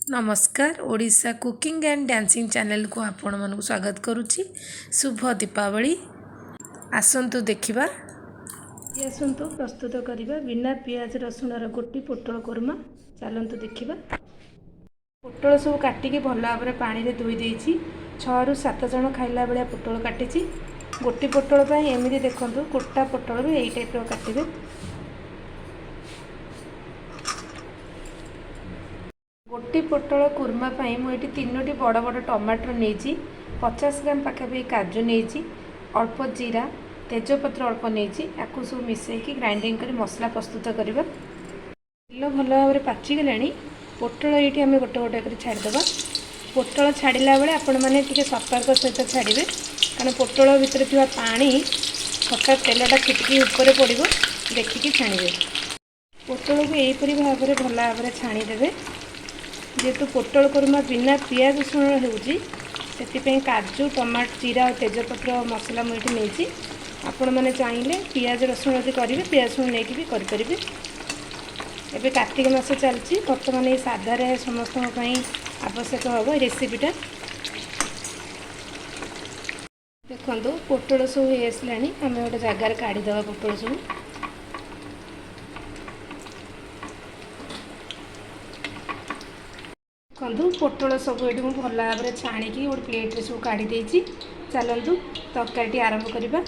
ନମସ୍କାର, Odisha cooking and dancing ଚ୍ୟାନେଲକୁ ଆପଣମାନଙ୍କୁ ସ୍ୱାଗତ କରୁଛି। ଶୁଭ ଦୀପାବଳି। ଆସନ୍ତୁ ଦେଖିବା। ଆସନ୍ତୁ ପ୍ରସ୍ତୁତ କରିବା ବିନା ପିଆଜ ରସୁଣର ଗୋଟି ପୋଟଳ କୋରମା। ଚାଲନ୍ତୁ ଦେଖିବା। ପୋଟଳ ସବୁ କାଟିକି ଭଲ ଭାବରେ ପାଣିରେ ଧୋଇ ଦେଇଛି। 6ରୁ 7 ଜଣ ଖାଇଲା ଭଳିଆ ପୋଟଳ କାଟିଛି। ଗୋଟି ପୋଟଳ ପାଇଁ ଏମିତି ଦେଖନ୍ତୁ, ଗୋଟା ପୋଟଳ ବି ଏଇ ଟାଇପ୍ର କାଟିବେ। ଗୋଟି ପୋଟଳ କୁର୍ମା ପାଇଁ ମୁଁ ଏଠି ତିନୋଟି ବଡ଼ ବଡ଼ ଟମାଟର ନେଇଛି, 50 ଗ୍ରାମ ପାଖାପାଖି କାଜୁ ନେଇଛି, ଅଳ୍ପ ଜିରା, ତେଜପତ୍ର ଅଳ୍ପ ନେଇଛି। ୟାକୁ ସବୁ ମିଶାଇକି ଗ୍ରାଇଣ୍ଡିଙ୍ଗ କରି ମସଲା ପ୍ରସ୍ତୁତ କରିବା। ତେଲ ଭଲ ଭାବରେ ପାଚିଗଲାଣି। ପୋଟଳ ଏଇଠି ଆମେ ଗୋଟେ ଗୋଟେ କରି ଛାଡ଼ିଦେବା। ପୋଟଳ ଛାଡ଼ିଲା ବେଳେ ଆପଣମାନେ ଟିକେ ସତର୍କ ସହିତ ଛାଡ଼ିବେ, କାରଣ ପୋଟଳ ଭିତରେ ଥିବା ପାଣି ହଠାତ୍ ତେଲଟା ଛିଟିକି ଉପରେ ପଡ଼ିବ। ଦେଖିକି ଛାଣିବେ। ପୋଟଳକୁ ଏହିପରି ଭାବରେ ଭଲ ଭାବରେ ଛାଣିଦେବେ। ଯେହେତୁ ପୋଟଳ କୋରମା ବିନା ପିଆଜ ରସୁଣ ହେଉଛି, ସେଥିପାଇଁ କାଜୁ, ଟମାଟୋ, ଜିରା ଆଉ ତେଜପତ୍ର ମସଲା ମୁଁ ଏଠି ନେଇଛି। ଆପଣମାନେ ଚାହିଁଲେ ପିଆଜ ରସୁଣ ଯଦି କରିବେ, ପିଆଜ ରସୁଣ ନେଇକି ବି କରିପାରିବେ। ଏବେ କାର୍ତ୍ତିକ ମାସ ଚାଲିଛି। ବର୍ତ୍ତମାନ ଏଇ ସାଧାରେ ସମସ୍ତଙ୍କ ପାଇଁ ଆବଶ୍ୟକ ହେବ ଏ ରେସିପିଟା। ଦେଖନ୍ତୁ, ପୋଟଳ ସବୁ ହେଇ ଆସିଲାଣି। ଆମେ ଗୋଟେ ଜାଗାରେ କାଢ଼ିଦେବା ପୋଟଳ ସବୁ। ଦେଖନ୍ତୁ, ପୋଟଳ ସବୁ ଏଠି ମୁଁ ଭଲ ଭାବରେ ଛାଣିକି ଗୋଟେ ପ୍ଲେଟ୍ରେ ସବୁ କାଢ଼ି ଦେଇଛି। ଚାଲନ୍ତୁ ତରକାରୀଟି ଆରମ୍ଭ କରିବା।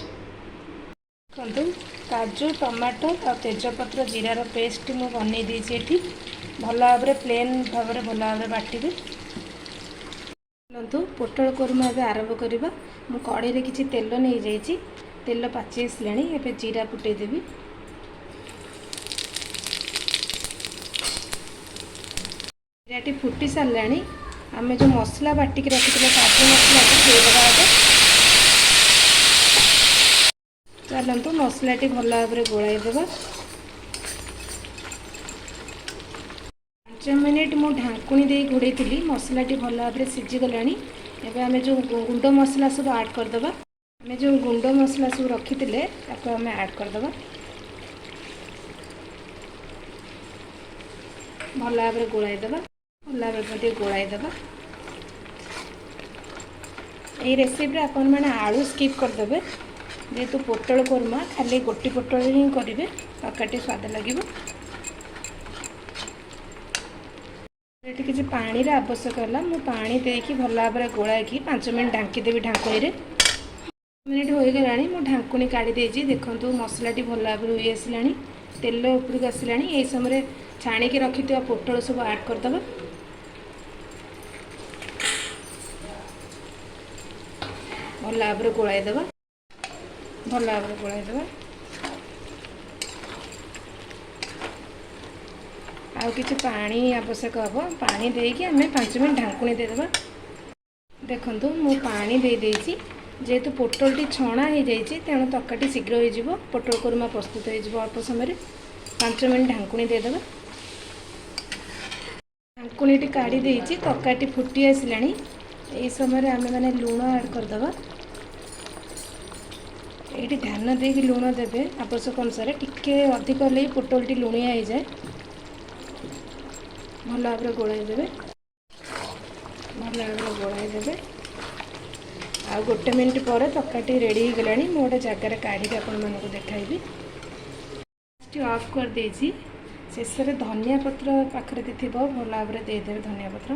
ଦେଖନ୍ତୁ, କାଜୁ, ଟମାଟୋ ଆଉ ତେଜପତ୍ର, ଜିରାର ପେଷ୍ଟ ମୁଁ ବନେଇ ଦେଇଛି ଏଠି। ଭଲ ଭାବରେ ପ୍ଲେନ୍ ଭାବରେ ଭଲ ଭାବରେ ବାଟିବେ। ଚାଲନ୍ତୁ ପୋଟଳ କୋରମା ଏବେ ଆରମ୍ଭ କରିବା। ମୁଁ କଢ଼େଇରେ କିଛି ତେଲ ନେଇଯାଇଛି। ତେଲ ପାଚି ଆସିଲାଣି। ଏବେ ଜିରା ଫୁଟେଇ ଦେବି। ଜିରାଟି ଫୁଟି ସାରିଲାଣି। ଆମେ ଯେଉଁ ମସଲା ବାଟିକି ରଖିଥିଲେ, କାଜୁ ମସଲାକୁ ଦେଇଦେବା ଏବେ। ଚାଲନ୍ତୁ ମସଲାଟି ଭଲ ଭାବରେ ଗୋଳାଇ ଦେବା। 5 ମିନିଟ୍ ମୁଁ ଢାଙ୍କୁଣୀ ଦେଇ ଘୋଡ଼େଇଥିଲି। ମସଲାଟି ଭଲ ଭାବରେ ସିଝିଗଲାଣି। ଏବେ ଆମେ ଯେଉଁ ଗୁଣ୍ଡ ମସଲା ସବୁ ଆଡ଼୍ କରିଦେବା। ଆମେ ଯେଉଁ ଗୁଣ୍ଡ ମସଲା ସବୁ ରଖିଥିଲେ, ତାକୁ ଆମେ ଆଡ଼୍ କରିଦେବା। ଭଲ ଭାବରେ ଗୋଳାଇ ଦେବା। ଭଲ ଭାବରେ ଟିକେ ଗୋଳାଇ ଦେବା। ଏଇ ରେସିପିରେ ଆପଣମାନେ ଆଳୁ ସ୍କିପ୍ କରିଦେବେ। ଯେହେତୁ ପୋଟଳ କୋରମା, ଖାଲି ଗୋଟି ପୋଟଳ ହିଁ କରିବେ, ତରକାରୀଟି ସ୍ୱାଦ ଲାଗିବ। ଏଠି କିଛି ପାଣିର ଆବଶ୍ୟକ ହେଲା। ମୁଁ ପାଣି ଦେଇକି ଭଲ ଭାବରେ ଗୋଳାଇକି 5 ମିନିଟ୍ ଢାଙ୍କିଦେବି ଢାଙ୍କୁଣୀରେ। ମିନିଟ୍ ହୋଇଗଲାଣି, ମୁଁ ଢାଙ୍କୁଣୀ କାଢ଼ି ଦେଇଛି। ଦେଖନ୍ତୁ, ମସଲାଟି ଭଲ ଭାବରେ ହୋଇ ଆସିଲାଣି, ତେଲ ଉପରକୁ ଆସିଲାଣି। ଏହି ସମୟରେ ଛାଣିକି ରଖିଥିବା ପୋଟଳ ସବୁ ଆଡ଼୍ କରିଦେବା। ଭଲ ଭାବରେ ଗୋଳାଇ ଦେବା। ଭଲ ଭାବରେ ଗୋଳାଇ ଦେବା। ଆଉ କିଛି ପାଣି ଆବଶ୍ୟକ ହେବ। ପାଣି ଦେଇକି ଆମେ 5 ମିନିଟ୍ ଢାଙ୍କୁଣୀ ଦେଇଦେବା। ଦେଖନ୍ତୁ, ମୁଁ ପାଣି ଦେଇଦେଇଛି। ଯେହେତୁ ପୋଟଳଟି ଛଣା ହେଇଯାଇଛି, ତେଣୁ ତରକାରୀଟି ଶୀଘ୍ର ହେଇଯିବ। ପୋଟଳ କୋରମା ପ୍ରସ୍ତୁତ ହେଇଯିବ ଅଳ୍ପ ସମୟରେ। 5 ମିନିଟ୍ ଢାଙ୍କୁଣୀ ଦେଇଦେବା। ଢାଙ୍କୁଣୀଟି କାଢ଼ି ଦେଇଛି। ତରକାରୀଟି ଫୁଟି ଆସିଲାଣି। ଏହି ସମୟରେ ଆମେମାନେ ଲୁଣ ଆଡ଼୍ କରିଦେବା। ଏଇଠି ଧ୍ୟାନ ଦେଇକି ଲୁଣ ଦେବେ ଆବଶ୍ୟକ ଅନୁସାରେ। ଟିକେ ଅଧିକ ହେଲେ ବି ପୋଟଳଟି ଲୁଣିଆ ହେଇଯାଏ। ଭଲ ଭାବରେ ଗୋଳାଇ ଦେବେ। ଭଲ ଭାବରେ ଗୋଳାଇ ଦେବେ। ଆଉ ଗୋଟେ ମିନିଟ୍ ପରେ ତରକାରୀଟି ରେଡ଼ି ହେଇଗଲାଣି। ମୁଁ ଗୋଟେ ଜାଗାରେ କାଢ଼ିକି ଆପଣମାନଙ୍କୁ ଦେଖାଇବି। ଅଫ୍ କରିଦେଇଛି। ଶେଷରେ ଧନିଆ ପତ୍ର ପାଖରେ ଥିବ, ଭଲ ଭାବରେ ଦେଇଦେବେ ଧନିଆ ପତ୍ର।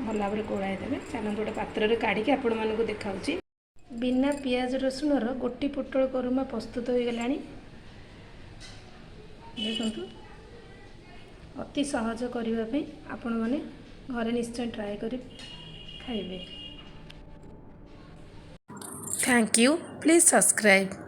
ଭଲ ଭାବରେ ଗୋଳାଇ ଦେବେ। ଚାଲନ୍ତୁ ଗୋଟେ ପାତ୍ରରେ କାଢ଼ିକି ଆପଣମାନଙ୍କୁ ଦେଖାଉଛି। ବିନା ପିଆଜ ରସୁଣର ଗୋଟି ପୋଟଳ କୋରମା ପ୍ରସ୍ତୁତ ହୋଇଗଲାଣି। ଦେଖନ୍ତୁ, ଅତି ସହଜ କରିବା ପାଇଁ। ଆପଣମାନେ ଘରେ ନିଶ୍ଚୟ ଟ୍ରାଏ କରି ଖାଇବେ। Thank you. Please subscribe.